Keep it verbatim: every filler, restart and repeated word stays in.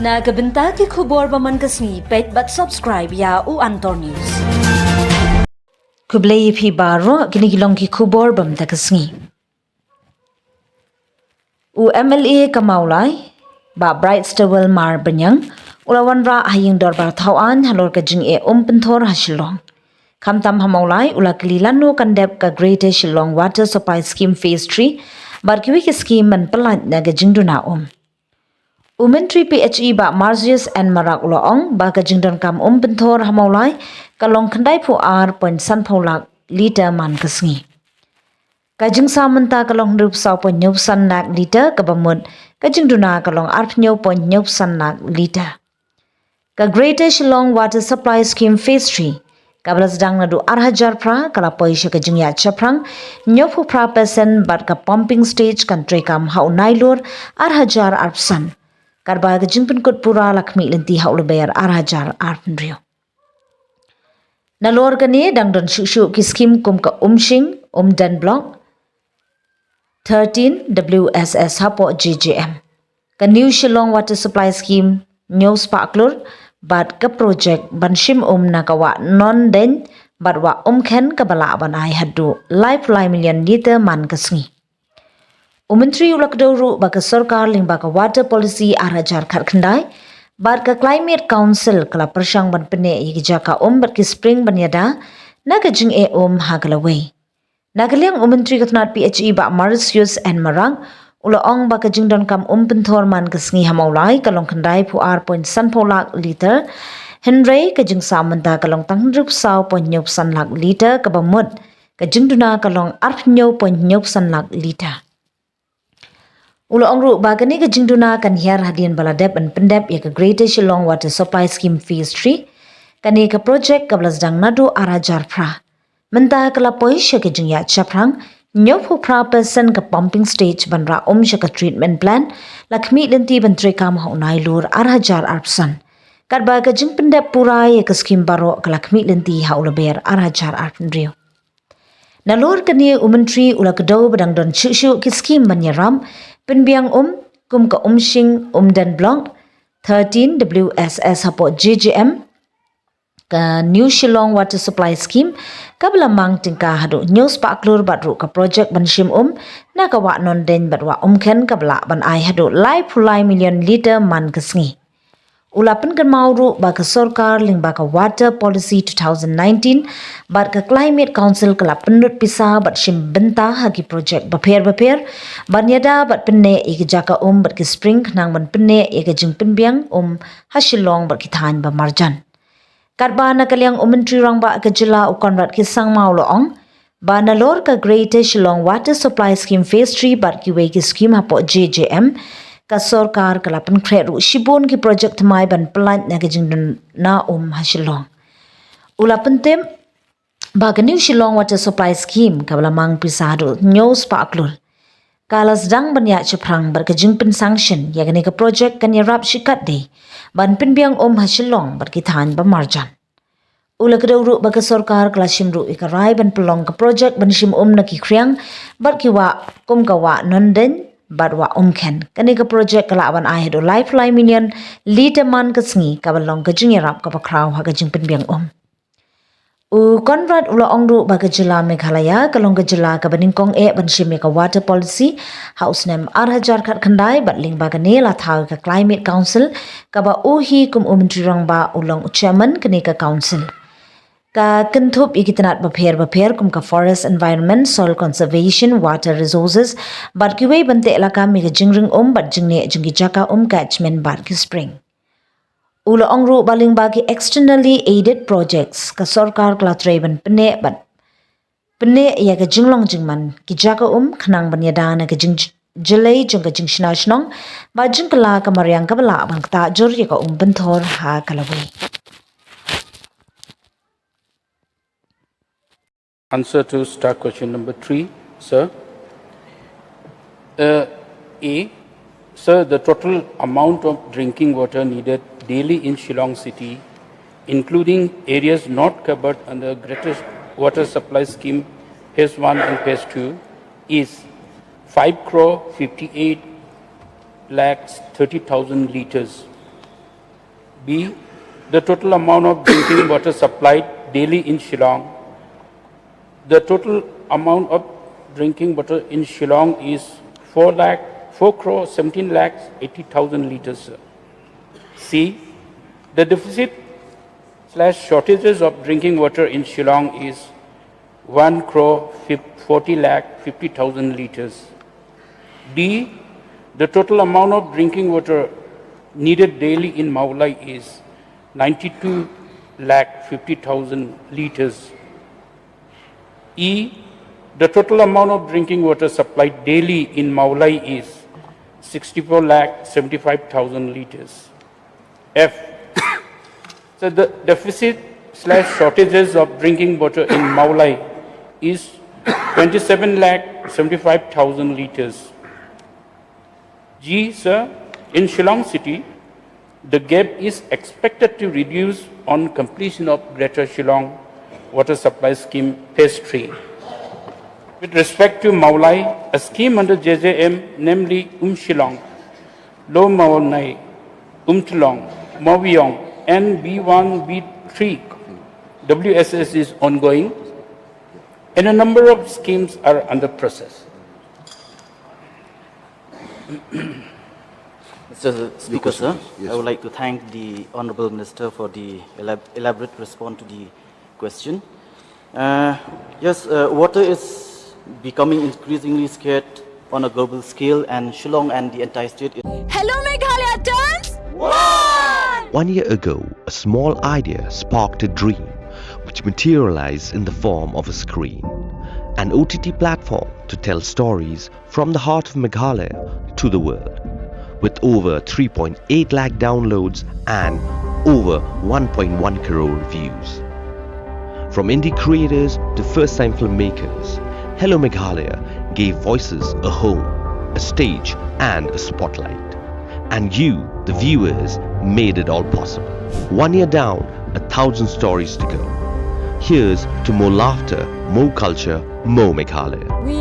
Na ka bynta ki khubor ba man ka sngi, peit bad subscribe ïa u Antor News. Khublei ïa phi baroh, kine ki long ki khubor ba mynta ka sngi. U M L A ka Mawlai, Bah Brightstarwell Marbaniang, u la wanrah ha ïing dorbar thaw aiñ halor ka jingeh um pynthor ha Shillong. Khamtam ha Mawlai, u la kylli lano kan dep ka Greater Shillong Water Supply Scheme Phase three, bad kiwei ki scheme ban pyllait na ka jingduna um. U Myntri P H E Bah Marzius N Marak u la ong ba ka jingdonkam um pynthor ha Mawlai ka long khyndai phew ar point san phew lak liter man ka sngi. Ka jingsaw mynta ka long hynriew phew saw point hynñiew phew san lak liter, kaba mut ka jingduna ka long ar phew hynñiew point hynñiew phew san lak liter. Ka Greater Shillong Water Supply Scheme Phase three, kaba la sdang naduh ar hajar phra, ka la poi sha ka jingïaid shaphrang hynñiew phew phra percent, bad ka pumping stage kan treikam ha u Nailur ar hajar arphew san. Katba ka jingpynkut pura la khmih lynti ha u Lber ar hajar arphew hynriew. Nalor kane dang don shuh shuh ki scheme kum ka Umshing, Umden Block, thirteen W S S hapoh J J M. Ka New Shillong Water Supply Scheme hynñiew spah klur, bad ka project ban shim um na ka wah Nondeiñ bad wah Umkhen, kaba lah ban ai haduh lai phew lai million liter man ka sngi. U Myntri u la kdew ruh ba ka sorkar lyngba ka Water Policy ar hajar khatkhyndai bad ka Climate Council ka la pyrshang ban pynneh ïa ki jaka um bad ki spring ban ïada na ka jingeh um ha ka lawei. Na ka liang u Myntri ka tnad P H E Bah Marzius N Marak u la ong ba ka jingdonkam um pynthor man ka sngi ha Mawlai ka long khyndai phew ar point san phew lak liter, hynrei ka jingsaw mynta ka long tang hynriew phew saw point hynñiew phew san lak liter, kaba mut ka jingduna ka long ar phew hynñiew point hynñiew phew san lak liter. U la ong ruh ba kane ka jingduna kan hiar hadien ba la dep ban pyndep ïa ka Greater Shillong Water Supply Scheme Phase three. Kane ka project kaba la sdang naduh ar hajar phra, mynta ka la poi sha ka jingïaid shaphrang hynñiew phew phra percent. Ka pumping stage ban rah um sha ka treatment plant la khmih lynti ban treikam ha u Nailur ar hajar arphew san. Katba ka jingpyndep pura ïa ka scheme baroh ka la khmih lynti ha u Lber ar hajar arphew hynriew. Nalor kane u Myntri u la kdew ba dang don shuh shuh ki scheme ban ïarap pynbiang um, kum ka Umshing, Umden Block, thirteen W S S hapoh J J M, ka New Shillong Water Supply Scheme, kaba la mang tyngka haduh hynñiew spah klur, bad ruh ka project ban shim um na ka wah Nondeiñ bad wah Umkhen, kaba lah ban ai haduh lai phew lai million liter man ka sngi. U la pynkynmaw ruh ba ka sorkar lyngba ka Water Policy two thousand nineteen bad ka Climate Council ka la pynlut pisa bad shim bynta ha ki project bapher bapher ban ïada bad pynneh ïa ki jaka um bad ki spring khnang ban pynneh ïa ka jingpynbiang um ha Shillong bad ki thaiñ ba marjan. Katba na ka liang u Myntri Rangbah ka jylla u Conrad K Sangma u la ong ba nalor ka Greater Shillong Water Supply Scheme Phase three bad kiwei ki scheme hapoh J J M, ka sorkar ka la pynkhreh ruh shibun ki project thymmai ban pyllait na ka jingduna um ha Shillong. U la pyntip ba ka New Shillong Water Supply Scheme kaba la mang pisa haduh hynñiew spah klur ka la sdang ban ïaid shaphrang, bad ka jingpynsanction ïa kane ka project kan ïarap shikatdei ban pynbiang um ha Shillong bad ki thaiñ ba marjan. U la kdew ruh ba ka sorkar ka la shim ruh ïa ka rai ban pynlong ka project ban shim um na ki khriang bad ki wah kum ka wah Nondeiñ bad wah Umkhen. Kane ka project ka lah ban ai haduh lai phew lai million liter man ka sngi, kaba long ka jingïarap kaba khraw ha ka jingpynbiang um. U Conrad u la ong ruh ba ka jylla Meghalaya ka long ka jylla kaba nyngkong eh ban shim ïa ka Water Policy ha u snem ar hajar khatkhyndai, bad lyngba kane la thaw ïa ka Climate Council, kaba u hi kum u Myntri Rangbah u long u chairman kane ka council. Ka kynthup ïa ki tnat bapher bapher kum ka Forest Environment, Soil Conservation, Water Resources bad kiwei ban teh lakam ïa ka jingring um bad jingneh jong ki jaka um, catchment bad ki spring. U la ong ruh ba lyngba ki externally aided projects ka sorkar ka la trei ban pynneh bad pynneh ïa ka jinglong jingman ki jaka um khnang ban ïada na ka jingjlei jong ka jingshna shnong bad jingkylla ka mariang kaba lah ban ktah jur ïa ka um pynthor ha ka lawei. Answer to star question number three, sir. Uh, A, sir, the total amount of drinking water needed daily in Shillong city, including areas not covered under Greater Water Supply Scheme Phase one and Phase two, is five crore fifty-eight lakhs thirty thousand liters. B, the total amount of drinking water supplied daily in Shillong. The total amount of drinking water in Shillong is four lakh, four crore seventeen lakhs eighty thousand liters. C, the deficit slash shortages of drinking water in Shillong is one crore forty lakh fifty thousand liters. D, the total amount of drinking water needed daily in Mawlai is ninety-two lakh fifty thousand liters. E, the total amount of drinking water supplied daily in Mawlai is sixty-four lakh seventy-five thousand liters. F, so the deficit slash shortages of drinking water in Mawlai is twenty-seven lakh seventy-five thousand liters. G, sir, in Shillong city, the gap is expected to reduce on completion of Greater Shillong Water Supply Scheme Phase three. With respect to Mawlai, a scheme under J J M, namely Umshillong, Low Mawlai, Umthlong, Mawiong, and B one, B three W S S is ongoing, and a number of schemes are under process. Mister Speaker, sir, Question, yes. I would like to thank the Honorable Minister for the elab- elaborate response to the question. Uh, yes, uh, water is becoming increasingly scarce on a global scale, and Shillong and the entire state is Hello Meghalaya turns one! One year ago, a small idea sparked a dream which materialized in the form of a screen, an O T T platform to tell stories from the heart of Meghalaya to the world, with over three point eight lakh downloads and over one point one crore views. From indie creators to first time filmmakers, Hello Meghalaya gave voices a home, a stage, and a spotlight. And you, the viewers, made it all possible. One year down, a thousand stories to go. Here's to more laughter, more culture, more Meghalaya. We